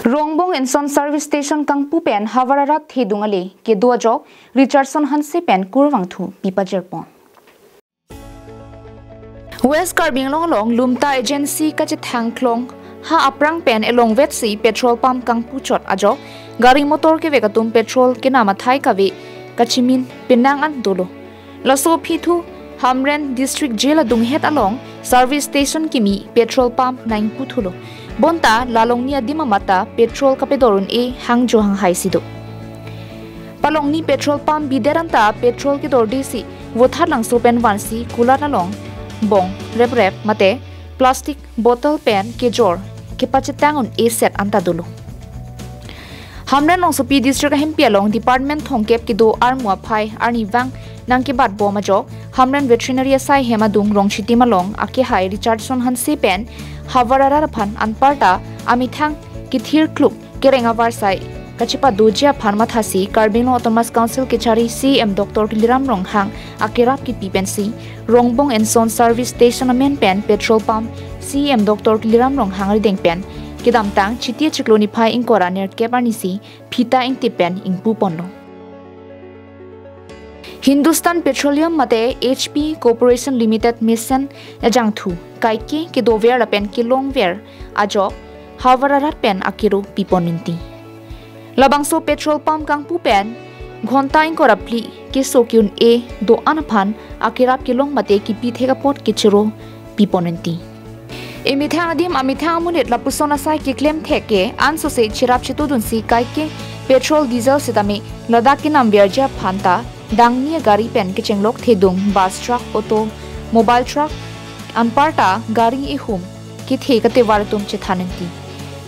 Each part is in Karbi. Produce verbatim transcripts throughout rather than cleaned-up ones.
Rongbong Inson Service Station kangpu pen havar arat thedung ale kedo ajok Richardson Hanse pen kurvangthu pi pajirpon. West Karbi Anglong along Lumta Agency kachethang klong ha aphrang pen elongvetsi petrol pump kangpuchot ajok gari motor kevek atum petrol kenam athai kave kachimin penang an dolo. Laso aphi thu Hamren District Jail adunghet along service station kimi petrol pump nangputhulo. Bonta la along ni adim amat ta petrol kapedor un-e hangjo hanghai si do. Palongni petrol pump bidet anta petrol kedordesi Vothatlangso pen vansi kulat along bong reprep mate plastic bottle pen kejor kepachetang un-e set anta dolo. Hamren Rongsopi District ahempi along department thomkep kedo armu aphai arnivang nangkebatbom ajok Hamren Veterinary asai hem adung Rongchitim along akehai Richardson Hanse pen havar arat aphan anparta amethang kethir kluk kereng avarsai kachepadoji aphan mathasi Karbi Anglong Autonomous Council kechari C M Doctor Tuliram Ronghang akerap kipi pensi Rongbong Inson Service Station amen pen petrol pump C M Doctor Tuliram Ronghang arideng pen kedamtang Chiti achiklo niphai ingkoi ra nerkep arnisi phita ingtip pen ingpuponlo. Hindustan Petroleum mate H P Corporation Limited mesen ajangthu kaike kedover lapen kelongver ajok havar arat pen akero pipon rinti. Labangso petrol pump kangpu pen ghonta ingkoi ra phli keso ke-un-e do-an aphan akerap kelong mate kipithek apot kechoro pipon rinti. Emethang adim amethang amonit lapuson asai keklem thek ke ansose cherap chetodunsi kaike petrol diesel setame ladak kenamverji aphan ta dangni agari pen kechenglok thedung bus truck, auto, mobile truck, anparta gari ihum kethe katevar atum chethan rinti.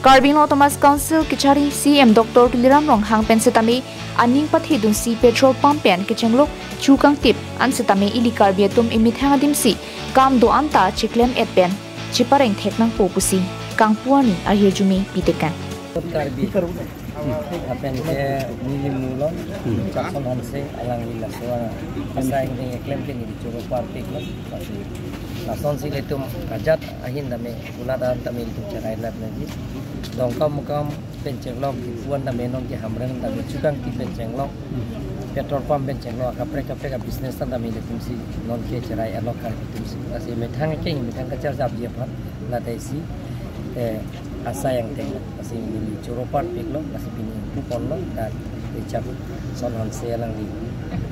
Karbi Anglong Autonomous Council kechari C M Doctor Tuliram Ronghang pen setame aning pathedunsi petrol pump pen kechenglok chu kangtip an setame ili Karbi atum emethang adimsi kam do-an ta cheklem et pen chepareng thek nangpo pusi kangpu arni ahirjume pitekang. Karbi. Lapen ke neli mulon, Jackson Hanse alangli laso asai ingdeng eklem ke neli choro parpiklo. Lasi lasonsi ilitum ajat ahin tame, kulat an tame ilitum cherai lap lagi. Dongkam mukam pen chenglok, kipuan tame non ke Hamren tame chukang ti pen chenglok, petrol pump pen chenglok, kaprek kaprek a business tame ilitumsi non ke cherai alok kar ilitumsi. Lasi methang ke methang kacharjapji aphan, ladaisi, eh, asai angteng, lasi neli choro parpiklo, lasi pini puponlo, dan Richardson Hanse alangli.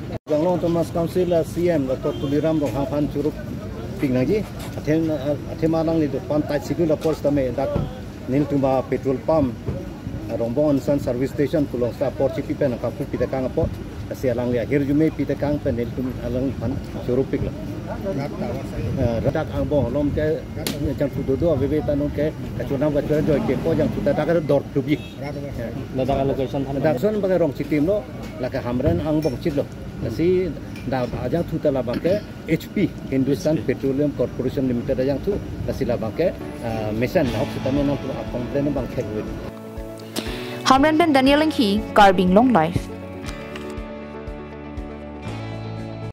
Karbi Anglong Autonomous Council a C M Doctor Tuliram Ronghang aphan choro pik nangji, athe, athe ma alanglitum aphan tai sidul apor setame dak nelitum a petrol pump, Rongbong Inson Service Station pu along seta apor chipi pen kangpu pitekang apot, lasi alangli ahirjume pitekang pen nelitum alangphan choro piklo. Eh, ladak angbong along ke jangthu dodo aveve ta non ke kachonam kachonam joi kepo jangthu ta dak dor tubi. Ladak location than ladak son bagi Rongchitim lo, lake Hamren angbong chitlo. Lasi dak ajangthu ta labang ke H P, Hindustan Petroleum Corporation Limited ajangthu, lasi labang ke, ah, mesen ahok setame nangtum a complaint abang thek vet. Hamren pen Daniel Enghi, Karbi Anglong Live.